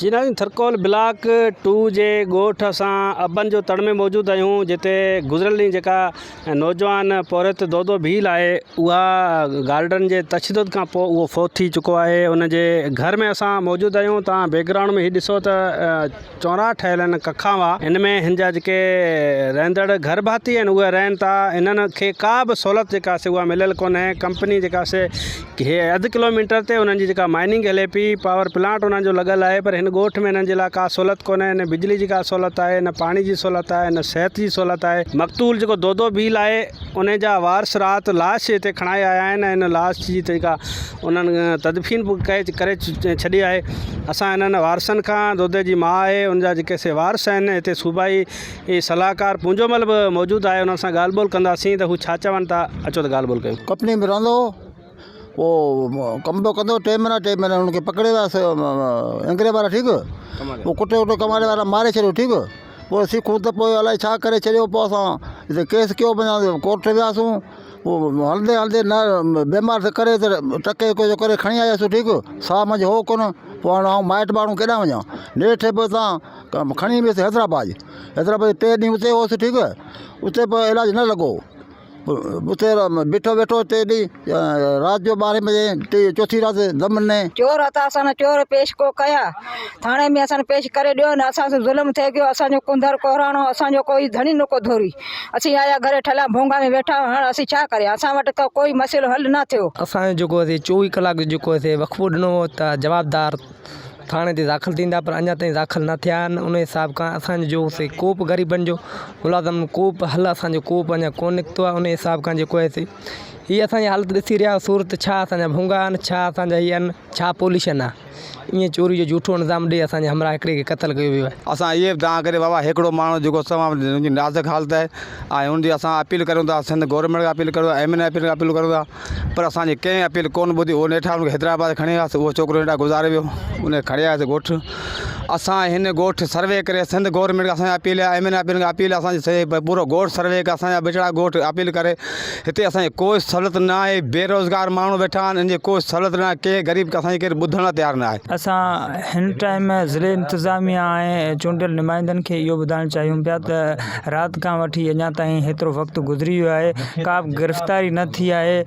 جي ناظرين Thar Coal block two جي ڳوٺ اسان ابن جو تڙ ۾ موجود آهيون جتي گذريل ڏينهن جيڪا نوجوان پورهيت دودو ڀيل آهي اها گارڊن جي تشدد کان پوء اهو فوت ٿي چڪو آهي ان جي گهر ۾ اسان موجود آهيون تان بيڪ گرائونڊ ۾ هي ڏسو ته چونرا ٺهيل آهن ڪکان هئا ان ۾ هن جا جيڪي رهندڙ گهر ڀاتي آهن اهي رهن ٿا انهن کي ڪا به سهولت جيڪا سي اها مليل ڪونهي ڪمپني جيڪا سي هي اڌ ڪلو ميٽر تي انهن جي جيڪا مائننگ هلي پئي پاور پلانٽ انهن جو لڳل آهي پر هن ڳوٺ ۾ انهن جي لاء ڪا سهولت ڪونهي نه بجلي جي ڪا سهولت آهي نه پاڻي جي سهولت آهي نه صحت جي سهولت آهي مقتول جيڪو دودو ڀيل آهي ان جا وارث رات لاش هتي کڻائي آيا آهن ۽ ان لاش جي جيڪا انهن تدفين به ڪري ڇڏي آهي اسان انهن وارثن کان دودي جي ماء آهي ان جا جيڪي سي وارث آهن هتي صوبائي صلاحڪار پونجو مل به موجود آهي انهن سان ڳالهه ٻولهه ڪنداسين ته هو ڇا چون ٿا اچو ته ڳالهه ٻولهه ڪيون. ڪمپني ۾ رهندو هو پوء ڪم پيو ڪندو ٽي مهينا ٽي مهينا هن کي پڪڙي ويا انگريز وارا ٺيڪ پوء ڪٽي وٽي ڪماري وارا ماري ڇڏيو ٺيڪ پوء سکون ته پوء الائي ڇا ڪري ڇڏيو پوء اسان هتي ڪيس ڪيو ڪورٽ وياسون پوء هلندي هلندي نه بيمار ڪري ته ٽڪي جو ڪري کڻي آياسون ٺيڪ ساهه منجهه هو ڪونه پوء هاڻي آئون مائٽ ماڻهو ڪيڏانهن وڃان نيٺ پوء هتان کڻي ويس حيدرآباد حيدرآباد ٽي ڏينهن اتي هوس ٺيڪ اتي پوء علاج نه لڳو اتي بيٺو ويٺو ٽي ڏينهن رات جو ٻارهين بجي ٽي چوٿين رات دم ڏني. چور هتا اسان نه چور پيش ڪو ڪيا ٿاڻي ۾ اسان پيش ڪري ڏيو نه اسان سان ظلم ٿئي پيو اسان جو ڪنڌر ڪوراڻو اسان جو ڪوئي ڌڻي نه ڪو ڌوري اسين آيا گهري ٺلها ڀونگا ۾ ويٺا هاڻ اسين ڇا ڪريان اسان وٽ ته ڪوئي مسئلو حل نه ٿيو. اسان جو جيڪو سي چوويهه ڪلاڪ جو جيڪو سي وقفو ڏنو هو ته جوابدار ٿاڻي تي داخل ٿيندا پر اڃا تائين داخل نه ٿيا آهن ان حساب کان اسان جو سي ڪو به غريبن جو ملازم ڪو به حل اسان جو ڪو به اڃا ڪونه نڪتو آهي ان حساب کان جيڪو آهي سي هي اسان جي حالت ڏسي رهيا آهيو صورت ڇا اسان جا ڀونگا آهن ڇا اسان جا هي آهن ڇا پوليشن آهي ائين چوري جو جهوٺو الزام ڏئي اسان جي همراهه هڪڙي کي قتل ڪيو ويو آهي. اسان اهي به دانهن ڪري بابا هڪڙو ماڻهو جيڪو تمام ان جي نازڪ حالت آهي ۽ ان جي اسان اپيل ڪريون ٿا سنڌ گورنمينٽ کي اپيل ڪريون ٿا ايم اين اي کي اپيل ڪريون ٿا پر اسان جي ڪنهن اپيل ڪونه ٻڌي اهو نيٺ ان کي حيدرآباد کڻي وياسين اهو ڇوڪرو نيٺ گذاري ويو ان کي کڻي آياسين ڳوٺ اسان هن ڳوٺ سروي ڪري سنڌ گورنمينٽ کي اسان جي اپيل آهي ايم اين اي کي اپيل آهي اسان جي پورو ڳوٺ سروي ڪري اسان جا ٻچڙا ڳوٺ اپيل ڪري هتي اسان جي ڪوئي سهولت نه آهي بيروزگار ماڻهو ويٺا آهن ان جي ڪوئي سهولت نه آهي ڪنهن غريب کي اسان جي ڪير ٻڌڻ لاء تيار نه آهي. اسان هن ٽائيم ضلعي انتظاميا ۽ چونڊيل نمائندن کي اهو ٻڌائڻ چاهيون پيا ته رات کان وٺي اڃا تائين هيترو وقت گذري ويو آهي ڪا به گرفتاري نه ٿي آهي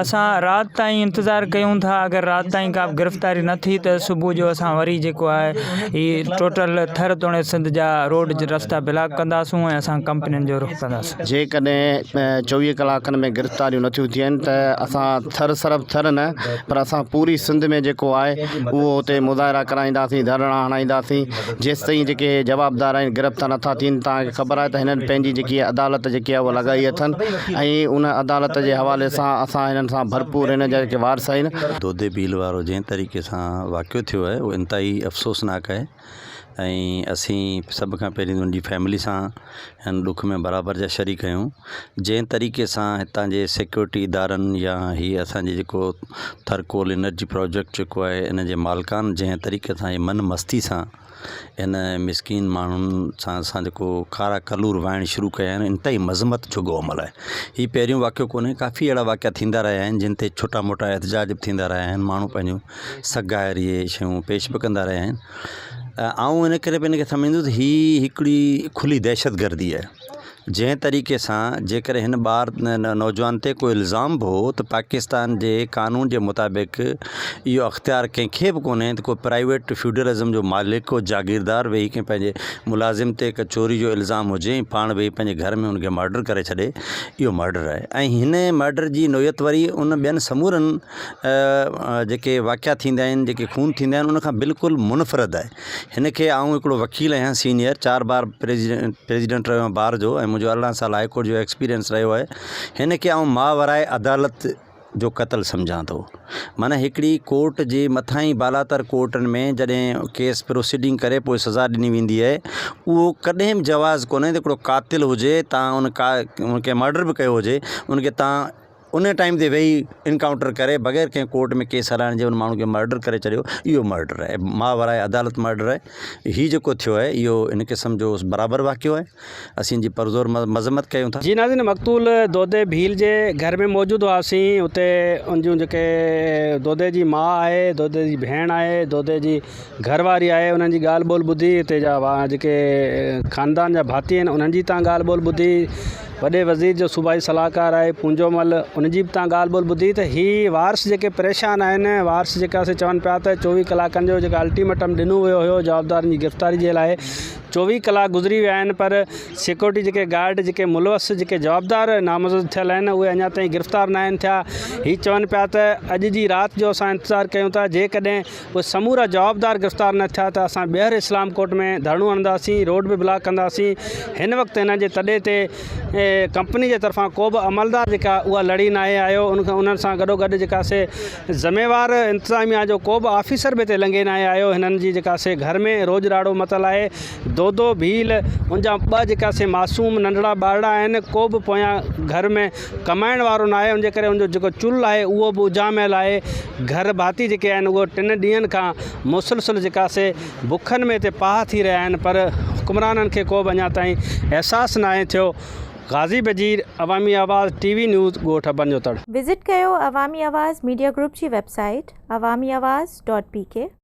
اسان رات تائين انتظار ڪيون ٿا اگر رات تائين ڪا به گرفتاري نه ٿي ته صبح جو اسان وري جيڪو آهي هي ٽوٽل ٿر توڻي سنڌ جا روڊ رستا بلاڪ ڪنداسون ۽ اسان ڪمپنين جو رخ ڪنداسون. جيڪڏهن چوويهه ڪلاڪن ۾ گرفتاريون نٿيون ٿين ته اسان ٿر صرف ٿر نه پر اسان پوري سنڌ ۾ جيڪو آهي اهو اتي مظاهرا ڪرائينداسين ڌرڻا هڻائينداسين جيستائين جيڪي جوابدار آهن گرفتار نٿا ٿين توهان کي خبر آهي ته هنن پنهنجي جيڪي عدالت جيڪي آهي اها لڳائي اٿن ۽ ان عدالت جي حوالي سان اسان هنن سان ڀرپور هن جا جيڪي وارث آهن. دودي ڀيل وارو جنهن طريقي سان واقعو ٿيو آهي اهو انتهائي افسوسناڪ آهي ۽ اسين سڀ کان پهرين ان جي فيملي سان هن ڏک ۾ برابر جا شريڪ آهيون جنهن طريقي سان هتان جي سيڪيورٽي ادارن يا هي اسان جي جيڪو ٿرڪول انرجي پروجيڪٽ جيڪو آهي ان جي مالڪان جنهن طريقي سان هي من مستي سان ان مسڪين ماڻهن سان اسان جيڪو ڪارا ڪلور وهائڻ شروع ڪيا آهن انتهائي مذمت جوڳو عمل آهي هي پهريون واقعو ڪونهي ڪافي اهڙا واقعا ٿيندا رهيا آهن جن تي ڇوٽا موٽا احتجاج به ٿيندا رهيا آهن ماڻهو پنهنجون سگهه اهي شيون پيش به ڪندا رهيا آهن آئون ان ڪري به ان کي سمجهندس هي هڪڙي کلي دهشتگردي آهي جنهن طريقي سان جيڪڏهن هن ٻار نوجوان تي ڪو الزام به هو ته پاڪستان جي قانون جي مطابق اهو اختيار ڪنهن کي به ڪونهي ته ڪو پرائيويٽ فيوڊلزم جو مالڪ ڪو جاگيردار ويهي ڪنهن پنهنجي ملازم تي ڪا چوري جو الزام هجي ۽ پاڻ ويهي پنهنجي گهر ۾ ان کي مرڊر ڪري ڇڏي اهو مرڊر آهي ۽ هن مرڊر جي نوعيت وري ان ٻين سمورن جيڪي واقعا ٿيندا آهن جيڪي خون ٿيندا آهن ان کان بلڪل منفرد آهي هن کي آئون هڪڙو وڪيل آهيان سينئر چار بار پريزيڊنٽ رهيو آهيان بار جو ۽ منهنجو 18 سال هاء ڪورٽ جو ايڪسپيرينس رهيو آهي هن کي آئون ماورائي عدالت جو قتل سمجهان ٿو معنيٰ هڪڙي ڪورٽ جي مٿان ئي بالاتر ڪورٽن ۾ جڏهن ڪيس پروسيڊنگ ڪري پوء سزا ڏني ويندي آهي اهو ڪڏهن به جواز ڪونهي ته هڪڙو قاتل هجي تان ان ڪا ان کي مرڊر به ڪيو هجي ان کي تان ان ٽائيم تي ويهي انڪائونٽر ڪري بغير ڪنهن ڪورٽ ۾ ڪيس هلائڻ جي ان ماڻهو کي مرڊر ڪري ڇڏيو اهو مرڊر آهي ماورائي عدالت مرڊر آهي هي جيڪو ٿيو آهي اهو ان قسم جو برابر واقعو آهي اسين ان جي پرزور مذمت ڪيون ٿا. جي ناظرين مقتول دودي ڀيل جي گهر ۾ موجود هئاسين اتي ان جون جيڪي دودي جي ماء آهي دودي جي ڀيڻ آهي دودي جي گهر واري آهي انهن جي ڳالهه ٻولهه ٻڌي هتي جا جيڪي خاندان جا ڀاتي آهن انهن جي تان ڳالهه ٻولهه ٻڌي وڏي وزير جو صوبائي صلاحڪار آهي پونجو مل ان جي به تان ڳالهه ٻولهه ٻڌي ته هي وارث جيڪي پريشان آهن وارث جيڪا سي چون پيا ته چوويهه ڪلاڪن جو جيڪا الٽيميٽم ڏنو ويو هيو جوابدارن جي گرفتاري جي لاء چوويهه ڪلاڪ گذري ويا آهن پر سيڪيورٽي جيڪي گارڊ جيڪي ملوث جيڪي جوابدار نامزد ٿيل آهن اهي اڃا تائين گرفتار ناهن ٿيا هي چون پيا ته اڄ جي رات جو اسان انتظار ڪيون ٿا جيڪڏهن اهي سمورا جوابدار گرفتار نه ٿيا ته اسان ٻيهر اسلام ڪوٽ ۾ ڌرڻو هڻنداسين، روڊ به بلاڪ ڪنداسين، هن وقت هنن جي تڏي تي ڪمپني جي طرفان ڪو به عملدار جيڪا اها لڙي ناهي آيو ان کان انهن سان گڏو گڏ جيڪا سي ذميوار انتظاميا جو ڪو به آفيسر به هتي لنگهي ناهي آيو هنن جي جيڪا سي گهر ۾ روڄ راڙو متل آهي دودو ڀيل ان جا ٻه جيڪا سي معصوم ننڍڙا ٻارڙا آهن ڪو به پويان گهر ۾ ڪمائڻ وارو ناهي ان جي ڪري ان جو جيڪو چلهه آهي اهو به اجهاميل آهي گهر ڀاتي جيڪي آهن اهو ٽن ڏينهن کان مسلسل جيڪا سي بکن ۾ هتي پاهه ٿي رهيا آهن پر حڪمرانن کي ڪو به اڃا تائين احساس ناهي ٿيو غازي بجير عوامي آواز ٽي وي نيوز ڳوٺ ابن جو تڙ. وزٽ ڪيو عوامي آواز ميڊيا گروپ جي website Awami Awaz dot P K.